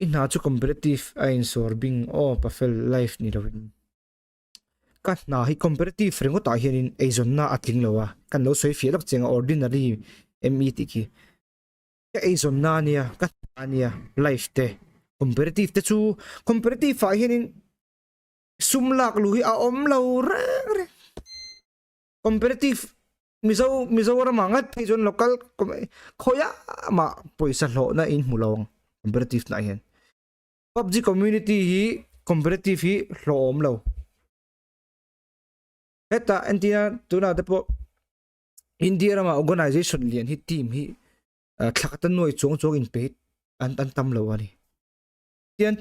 I hna chu competitive a insawr bing aw pafel life ni lovin. Ka hna hi competitive ringawtah hianin eizawnna a tling lo a, kan lo sawi fiah lawk chiang a ordinary ME tih khi. Ka eizawnna a nia, ka hna a nia life te competitive te chu competitive ah hianin sum lak luh hi a awm lo reng reng. Competitive Mizo Mizoram ah ngat phei chuan local khawiah mah pawisa hlawhna in hmu lo ang competitive na hian. PUBG community hi competitive hi hlawh awm lo. Heta entina tuna te pawh India rama organization lian hi team hi thlakata nuai chuang chuang in pe an an tam lo ani. Tian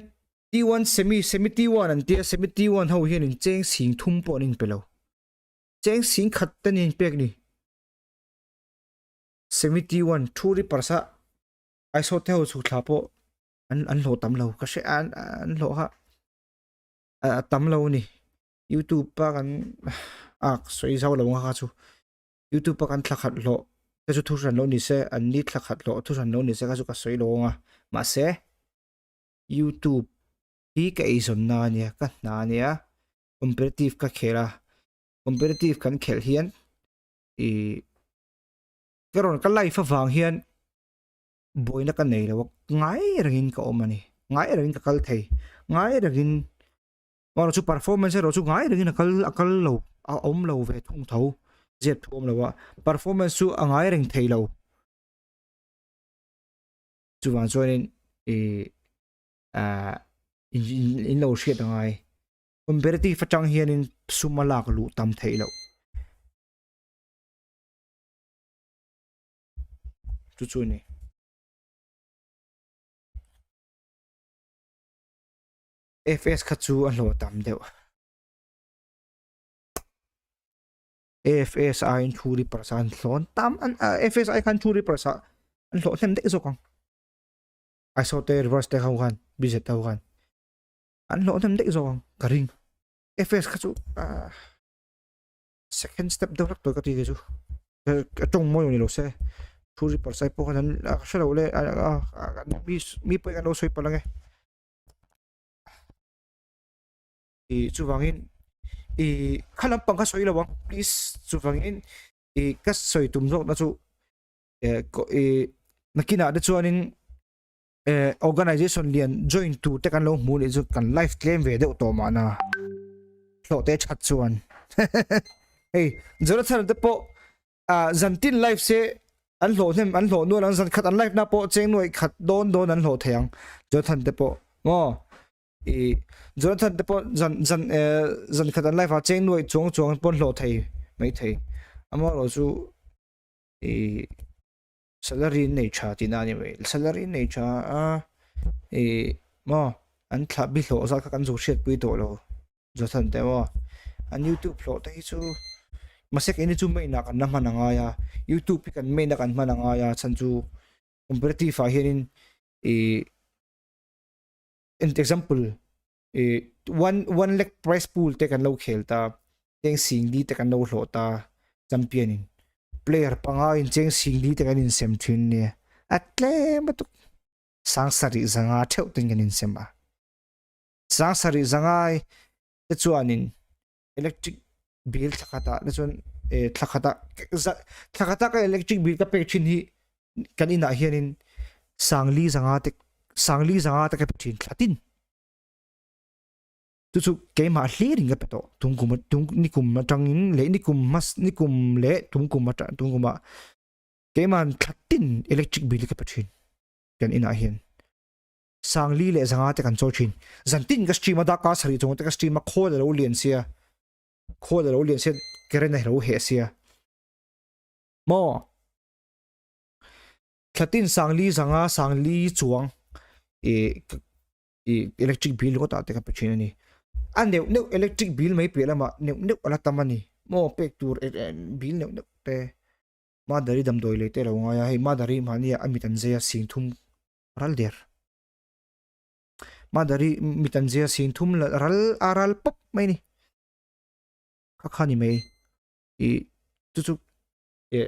T1 semi semi T1 an tia semi T1 ho hian in cheng sing thum pawh an in pe lo. Cheng sing khat te ni pek ni. Semi T1 thu ri parsa aiso te ho chhuk thla pawh an an hlawh tam lo ka hre an an hlawh kha a tam lo ni youtube pa kan a sawi zau lo nga kha chu youtube pa kan thla khat hlawh te chu thu hran lo ni se an ni thla khat hlawh thu hran lo ni se kha chu ka sawi lo nga mahse youtube hi ka eizawn na ania ka hna ania competitive ka khel a competitive kan khelh hian i ka rawn ka life avang hian buaina ka nei lo a ngai rengin ka awm a ni ngai rengin ka kal thei ngai rengin erawh chu performance erawh chu ngai rengin a kal a kal lo a awm lo ve thung tho zep thu awm lo a performance chu a ngai reng thei lo chuvang chuanin ih ah in lo hriat a ngai comparative atang hianin sum a lak luh tam theih loh. Chu chu ni. FS kha chu a hlawh tam deuh. AFS aiin thu ri parsa an hlawn tam an FS ai khan thu ri parsa an hlawh hnem daih zawk ang. ISO te reverse te ho khan BZ te ho khan an hlawh hnem daih zawk ang ka ring. FS kha chu second step deuh hlek tawh ka ti kei chu a tawng mawi ni lo se thu ri par sai pawh khan an a hre lo le mi mi pawhin an lo sawi palh ang e ih chuvangin ih kha lampang kha sawi lo ang please chuvangin ih ka sawi tum zawkna chu eh ih nakinah te chuanin eh organization lian join tur te kan lo hmu leh chu kan life tlem ve deuh tawh mahna hlawh te that chuan hei Jonathan te pawh ah zantin life se an hlawh hnem an hlawh nual an zan khat an life na pawh cheng nuai khat dawn dawn an hlawh thei ang Jonathan te pawh maw i Jonathan te pawh zan zan eh zan khat an life a cheng nuai chuang chuang pawn hlawh thei mai thei amaherawh chu i Salary an nei tha tihna a ni mai, salary an nei tha a ih maw an thlah bi hlawh zat kha kan zuk hriatpui tawh lo Jonathan te maw an youtube hlawh te hi chu mahse keini chu main ah kan la hman a ngai a youtube hi kan main a kan hman a ngai a chhan chu comparative ah hianin ih example ih one one lakh prize pool te kan lo khel ta cheng singli te kan lo hlawh ta champion in player panga in cheng singli te kan insem thin nia a tlem lutuk sang sarih zanga theuh ten kan insem a sang sarih zanga te chuanin electric bill thla khatah te chuan eh thla khatah thla khata ka electric bill ka pek thin hi kan inah hianin sangli zanga te sangli zanga te ka pe thin thla tin chu chu keimah hlirin ka pe tawh tung kum tung nikum atangin leh nikum hmas nikum leh tung kum atang tung kumah keimah thla tin electric bill ka pe thin kan inah hian Sangli leh zanga te kan chawi thin. Zantin ka stream a darkar sarih chung te ka stream a khawl a lo lian sia. Khawl a lo lian sia current a lo heh sia. Maw? Thlatin Sangli zanga Sangli chuang i i electric bill ringawt ah te ka pe thin a ni. A neuh neuh electric bill mai piah lamah neuh neuh a la tam a ni. Maw pek tur bill neuh neuh te Madari damdawi lei te a lo ngai a hei Madari mahnia a mit an zai a singthum ral der. Madari mit an zia sin thum la ral a ral pawp mai ni. Kha kha ni mai. I chu chu e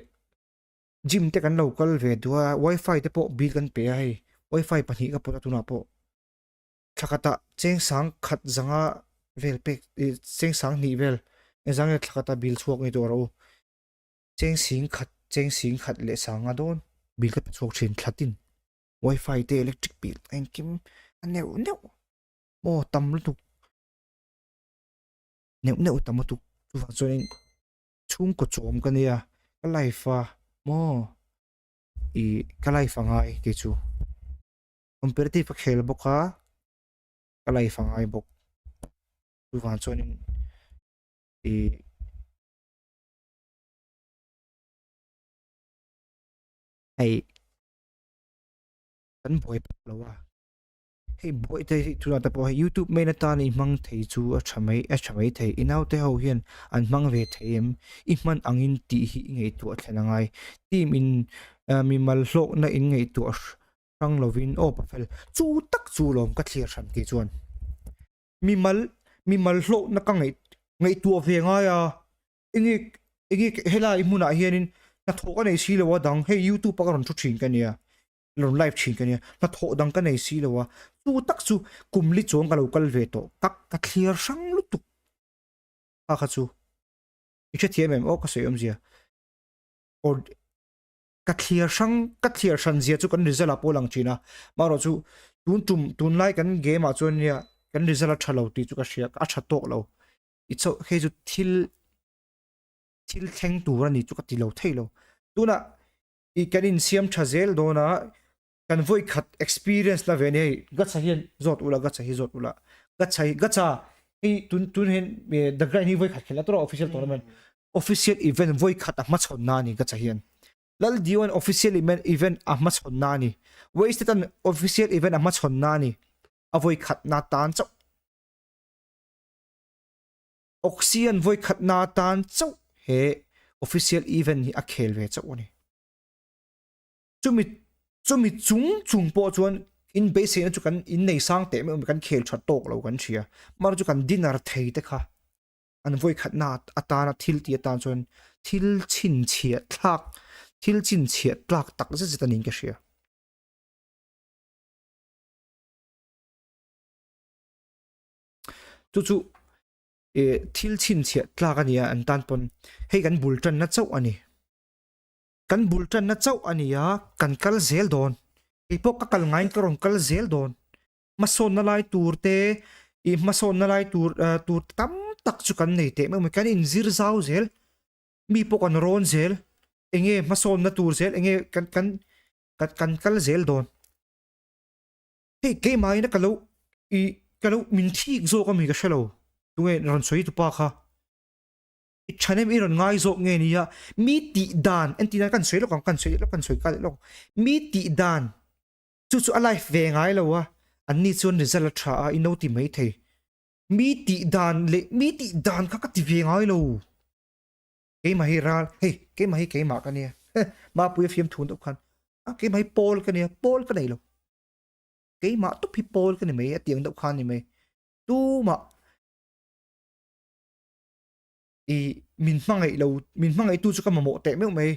gym te kan lo kal ve duh a wifi te pawh bill kan pe a hei wifi pahnih ka pawt a tunah pawh. Thlakhatah cheng sang khat zanga vel pek cheng sang hnih vel engzang nge thlakhatah bill chhuak ngei tawh rawh u. Cheng sing khat cheng sing khat leh sanga dawn bill ka pe chhuak thin thlatin wifi te electric bill engkim a neuh neuh maw tam lutuk neuh neuh tam lutuk chuvang chuanin chhungkaw chawm ka nia ka life a maw ih ka life a ngai kei chu. Competitive a khel bawk a, ka life a ngai bawk. Chuvang chuanin ih hei kan buai phah lo a, hei buai te hi tunah te pawh hei youtube main atan i hmang thei chu a tha mai a tha mai thei. I naute ho hian an hmang ve thei em? I hman angin tih hi i ngaihtuah thlen a ngai. Team in mimal hlawkna in ngaihtuah hrang lovin aw Pafel chu tak chu lawm ka thlir hran kei chuan mimal mimal hlawhna ka ngaih ngaihtuah ve ngai a enge enge helai hmunah hianin hnathawh ka nei si lo a dang hei youtube a ka rawn thu thin ka nia rawn live thin ka nia hnathawh dang ka nei si lo a chu tak chu kum li chuang ka lo kal ve tawh ka ka thlir hrang lutuk kha kha chu i hrethiam em aw ka sawi awmzia or Ka thliar hrang ka thliar hran zia chu kan result ah pawh lang thin a, marawh chu tun tum tunlai kan game ah chuan nia kan result a tha lo tih chu ka hria a tha tawk lo i chauh hei chu thil thil thleng tur a ni chu ka ti lo thei lo tunah i kan insiam tha zel dawn a kan vawi khat experience la ve a ni hei gacha hian zawt ula gacha hi zawt ula gacha hi gacha hei tun tun hian the grind hi vawi khat khelh a tawrh a official tournament Official event vawi khat a hmachhawn na a ni ka cha hian. Lal Dion official event a hmachhawn na a ni. Wasted an official event a hmachhawn na a ni. A vawi khat na tan chauh. Oxy an vawi khat na tan chauh he official event hi a khel ve chauh a ni. Chumi chumi chung chung pawh chuan in beiseina chu kan in nei sang teh meuh kan khel tha tawk lo kan hria. Mahse chu kan dinner thei te kha. an vawi khatna atana thil tih atan chuan thil chhinchhiah thlak thil chhinchhiah tlak tak zet zet a niin ka hria. Chu chu eh thil chhinchhiah tlak a ni a an tan pawn hei kan bul tanna chauh a ni. Kan bul tanna chauh a ni a kan kal zel dawn keipawh ka kal ngaiin ka rawn kal zel dawn. Hmasawnna lai tur te, ih hmasawnna lai tur tur tam tak chu kan nei teh meuh mai, kan inzir zau zel, mi pawh kan rawn zel, enge hmasawnna tur zel, enge kan kan kan kan kal zel dawn. Hei keimahina ka lo ih ka lo min thik zawk ami ka hrelo, tunge rawn sawi tupa kha. I thanem i rawn ngai zawk nge nia, mi tih dan entir nan kan sawi lawk ang, kan sawi lawk kan sawi kal lawk, mi tih dan Chu chu a life ve ngai lo a, anni chuan result a tha a, i no ti mai thei. Mi tih dan leh mi tih dan kha ka ti ve ngai lo. Keimah hi ral, hei keimah hi keimah ka nia, Mapuia fiam thun deuh khan, a keimah hi pawl ka nia, pawl ka nei lo. Keimah tawp hi pawl ka ni mai, a tiang deuh khan ni mai. Tumah i min hmangaih lo, min hmangaihtu chu ka mamawh teh meuh mai.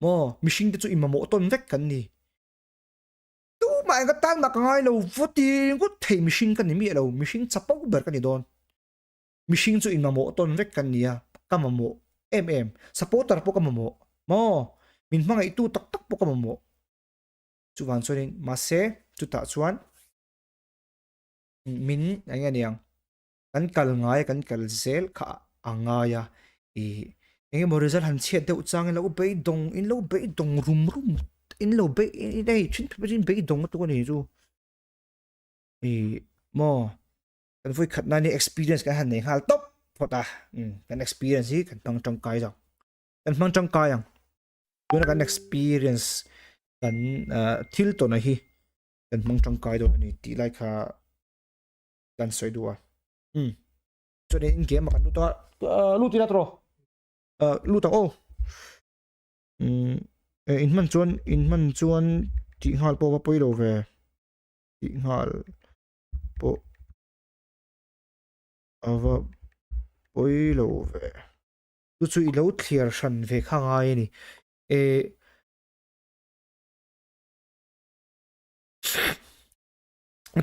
Maw, mihring te chu i mamawh tawn vek kan ni. Tumah eng atan mah ka ngai lo, vawti ngawt thei mihring ka ni miah lo, mihring chapo ber ka ni dawn. Mihring chu inmamawh tawn vek kan ni a, ka mamawh em em. Supporter pawh ka mamawh, maw? Min hmangaihtu tak tak pawh ka mamawh. Chuvang chuanin, mahse, chutah chuan min eng nge niang, kan kal ngai a, kan kal zel kha a ngai a, ih eng emaw result han chhiat deuh chang in lo beidawng in lo beidawng rum rum in lo bei hei thin phei in beidawng lutuk a ni chu ih maw kan vawi khat nan hi experience kan han nei nghal tawp phawt a um kan experience hi kan hmang tangkai zawk kan hmang tangkai ang tuna kan experience kan thil tawna hi kan hmang tangkai dawn a ni tih lai kha. kan sawi duh a um chuan in game a kan lut a lut ila tawh lut ang aw um in hman chuan in hman chuan tih nghal pawh va pawi lo ve tih nghal pawh a va pawi lo ve chu chu i lo thliar hran ve kha ngai a ni eh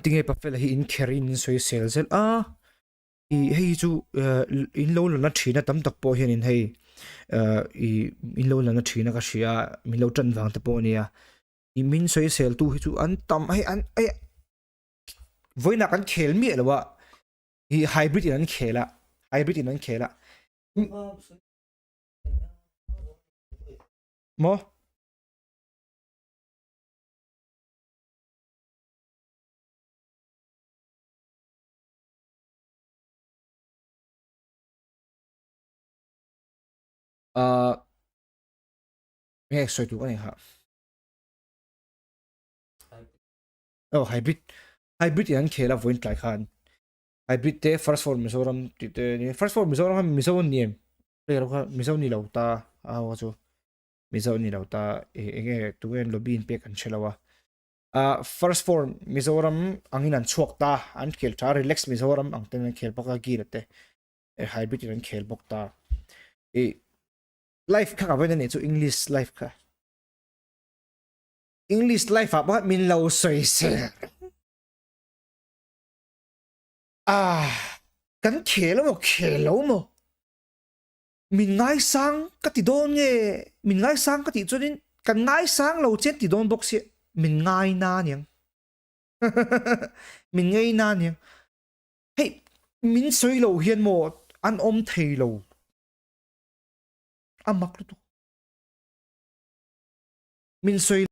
Tinge Pafela hi in kher in sawi sel zel a, i hei hi chu in lo la na thin a tam tak pawh hian in hei i in lo la na thin a ka hria a, min lo tan vang te pawh a nia. I min sawi sel tu hi chu an tam hei an hei vawiinah kan khel miah lo a, i hybrid in an khel a, hybrid in an khel a. Maw? Uh, nge sawi tur ka nei ha. Oh, hybrid. Hybrid in an khel a vawiin tlai khan. Hybrid te first for Mizoram tih te ni. First for Mizoram kha Mizo an ni em? Player kha Mizo ni lo ta a ho kha chu. Mizo ni lo ta e enge tunge an lobby in pek an hre lo a. Uh, first for Mizoram angin an chhuak ta an khel tha relax Mizoram ang ten an khel bawk a gear te e hybrid in an khel bawk ta e life kha ka vain ani chu English life kha English life ah pawh min lo sawi se ah kan khel emaw khel lo maw Min ngaisang ka ti dawn nge? Min ngaisang ka tih chuanin kan ngaisang lo che an ti dawn bawk sia, min ngai na aniang. Min ngei na aniang. Hei, min sawi lo hian maw an awm thei lo. A mak lutuk. Min sawi.